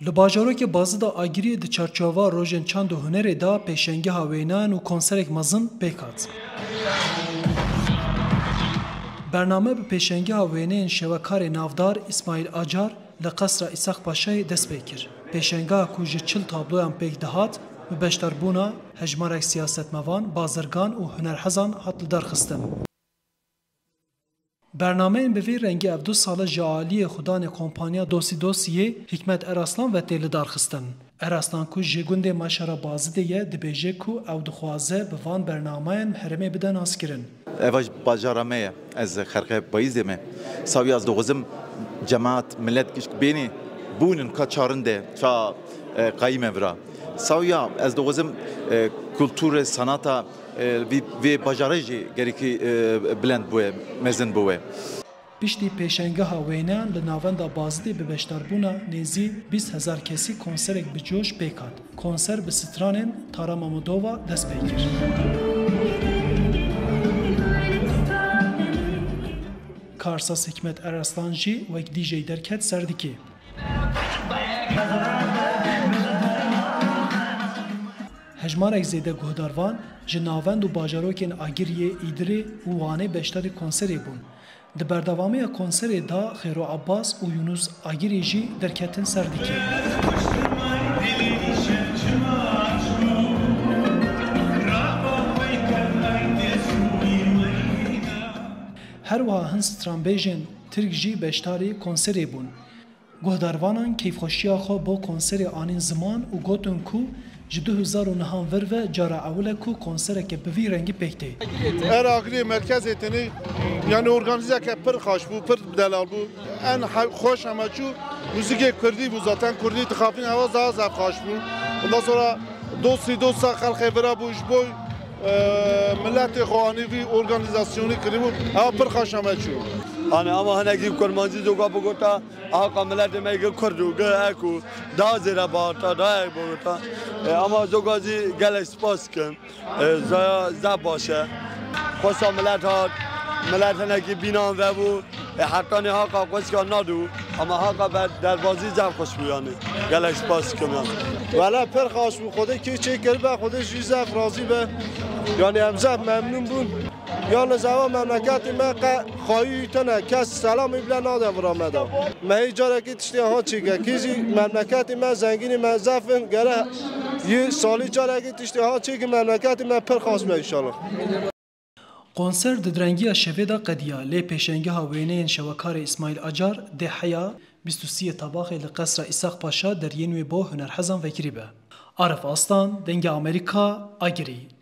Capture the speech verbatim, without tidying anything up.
Li bajarokê Bazida Agiriyê di çarçoveya Rojên Çand û Hunerê de pêşengeha wêneyan û konserek mezin pêk hat. Bername bi pêşengeha wêneyên şewekarê navdar Îsmaîl Acar li Qesra Îsaq Paşayê dest pê kir. Pêşengeha ku ji çil tabloyan pêk dihat, bi beşdarbûna hejmarek siyasetmevan, bazirgan û hunerhezan hat lidarxistin. Bernameyên bi vî rengî ev du sal e ji aliyê xudanê kompanya Dosî Dosiyê Hikmet Eraslan ve tê lidarxistin. Eraslan ku ji gundê Maşera Bazidê ye, dibêje ku ew dixwaze bi van bernameyan herêmê bide naskirin. Eva ji bajara me ye. Ez xelqê payîzê me. Sawiya ez dixwazim cemaat, millet gişk bênê bûnin ka çarinde, ça, e, qayîme vira. Sawiya ez dixwazim, e, kulturê, sanata, e, vî, vê bajarê jî gerekî, e, bilind bûye, mezin bûye. Piştî pêşengeha wêneyan li navenda Bazidê bi beşdarbûna nêzî bîst hezar kesî konserek bi coş pêk hat. Konser bi stranên Tara Mamudova dest pê kir. Karsaz Hikmet Eraslan jî wek D J derket ser dikê. Hejmarek zêde guhdarvan ji navend û bajarokên Agiriyê, Îdirê û Wanê beşdarî konserê bûn. Di berdewamiya konserê de Xêro Abbas û Yunus Agirî jî derketin ser dikê. Her wiha hin stranbêjên Tirk jî beşdarî konserê bûn. Guhdarvanan keyfxweşiya xwe bo konserê anîn ziman û gotin ku ji du hezar û nehan vir ve cara ewil e ku konsereke bi vî rengî pêk tê. Era Agiriyê merkezê tenê, yani organîzeke pir xaş bû, pir delal bû. En he-, xweş heme çû, muzîkê kurdî bû zaten, kurdî dixapîn, hewa daha zaf xaş bû. Ondan sonra dostî dosta xelqê vira bû, ji bo, e, miletê xwe anî vî organîzasyonî kirî bû, hewa pir xweş heme çû. Hani ama hinekî kurmancî zoga bigota, Aka miletê me gi kurd û gi ek û daha zêde bahata, daha ek bahata. E, ama zoga zî gelek spas dikim. E, zaya zaf baş e. Xwesta milet hat, milet hinekî bînan vebû. E, hetanê haka xwestka nadû. Ama haka ber derbazî zaf xweş bû yani. Gelek spas dikim yani. Wele pir xaş bû. Xwedê kê çêkiribe, Xwedê jî zaf razî be. Yani em zaf memnun bûn. Yalnız eva memleketê me qe xayî tune, kes selamê bile nade vira me de. Me hê carekê tiştê ha çêke. Kê jî memleketê me zengînê me zef in, gere yê salî carekê tiştê ha çêke memleketê me pir xas be înşallah. Konser di direngiya şevê de qediya, lê pêşengeha wêneyên şewekarê Îsmaîl Acar dê heya bîst û sê Tabaxê li Qesra Îsaq Paşa deriyên wê bo hunerhezan vekirî be. Arif Aslan, Dengê Amerîka, Agirî.